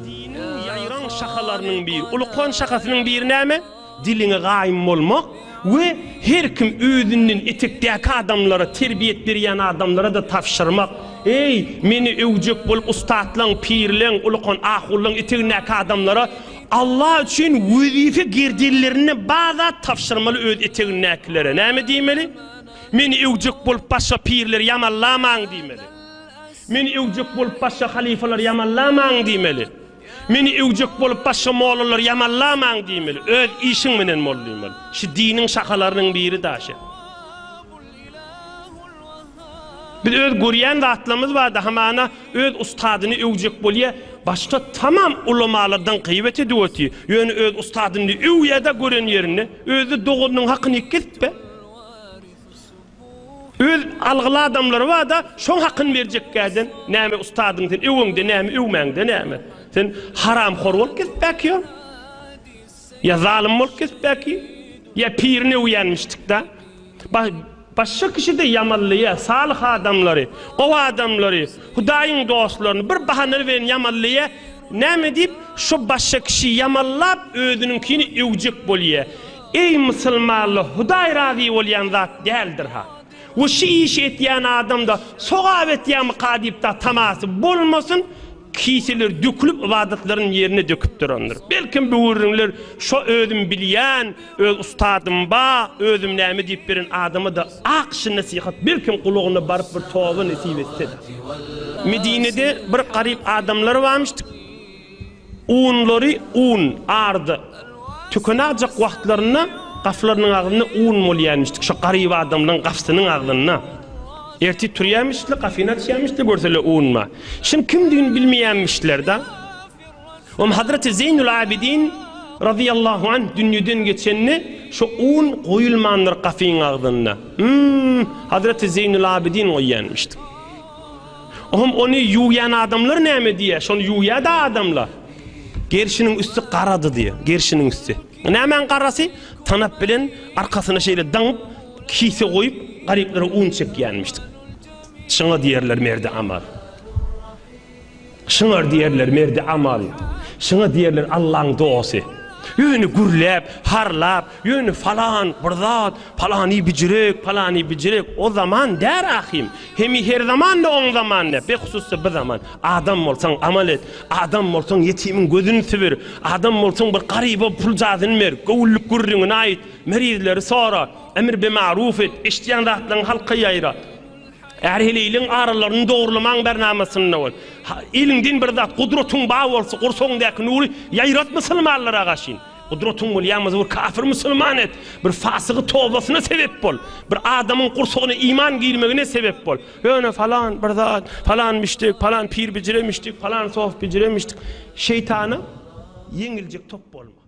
Diniň ýaýraň şahalarynyň biri, ulukan şahasynyň biri näme? Diliňe gaýym bolmak we her kim özünden etekdäki adamlara, terbiýet berýän adamlara-da tabşyrmak. Eý, meni öwjek bolup ussatlaň, pirleň, ulukan ahunlaň etegindäki adamlara Allah üçin wezipe gerdenlerinde bar zat tabşyrmaly öz etegindäkilere. Näme diýmeli? Meni öwjek bolup başga pirleri ýamanlamaň diýmeli. Meni öwjek bolup başga halyfalary ýamanlamaň diýmeli. Meni öwjek bolup başga mollalary ýamanlamaň diýmeli. Öz işiň menen bol diýmeli. Şu diniň şahalarynyň biri daşy. Biz öz görýän zatlarymyz barda hamana öz ustadyny öwjek bolýa, başga tamam ulamalardan gyýbat edip otyr. Ýöne öz ustadyny öwýä-de gören ýerinde, özi doganynyň hakyny kesip-be. Öz algyly adamlary barda, şoň hakyny berjekkäden, näme ustadyň sen öweňde näme, öwmäňde näme? Sen haramhor bolup gezip ýör. Ýa zalym bolup gezip bäki, ýa pirini öwýänmişdik-da. Başga kişi-de ýamanlaýar, salyh adamlary, gowy adamlary, Hudaýyň dostlaryny bir bahana bilen ýamanlaýar. Näme diýip, şo başga kişi ýamanlap, özüniňkini öwjek bolýar. Eý, musulmanlar, Hudaý razy bolýan zat däldir-ha. We şu işi etýän adamda sogap etýärmika diýip-de tamasy bolmasyn, Kiseler dökülip ybadatlaryny ýerine döküp durandyr. Belkem bu gürrüňler şo özüm bilýän, öz ustadym ba, özüm näme diýip beren adama-da ak şy nesihat belkem gulagyna baryp bir toba nesip etse-de. Medinede bir garyp adamlar barmyşdyk. Unlary un, ardy, tükenajak wagtlarynda gaflarynyň agzynda un bolýarmyşdyk, şo garyp adamlaryň gafsynyň agzynda. Ertir turýarmyşdylar, gafyny açýarmyşdylar, görseler un bar. Şuň kimdigini bilmeýärmişler-de. Oňa Hazreti Zeýnul Abidin razyýallahu anh dünýeden geçende şo un goýulmandyr gafyň agzynda. Hum, Hazreti Zeýnul Abidin goýýarmyşdyk. Ohm ony ýuwýan adamlar näme diýýär? Şony ýuwýar-da adamlar. Gerşiniň üsti garady diýýär. Gerşiniň üsti. Nämäň garasy? Tanap bilen arkasyna şeýle daňyp, kise goýup, garyplara un çekýänmişdik. Şuňa diýerler merdi amal. Şuňa diýerler merdi amal. Şuňa diýerler Allaň dosty. Ýöne gürläp, harlap, ýöne falan bir zat, palany bijirek, palany bijirek, o zaman däl ahym. Hemi her zaman-da oň zaman däl, behususda bu zaman. Adam bolsaň amal et, adam bolsaň ýetimiň gözüni sübür, adam bolsaň bir garyba puljazyny ber, göwünlik gürrüňini aýt, merizleri sora, emr be maruf et, eşidýän zatlaryňy halka ýaýra. Är-heleýliň aralaryny dogrulamaň bernamasynda bol. Eliňden bir zat, gudratyň bar bolsa, gursagyňdaky nury ýaýrat musulmanlara garşy. Gudratyň bolýamyz bir kafir musulman et, bir fasygy tobasyna sebep bol, bir adamyň gursagyna iman girmegine sebep bol. Ýöne falan bir zat, falan müşdik, falan pir bijiremişdik, falan sof bijiremişdik. Şeýtana ýeňiljek top bolma.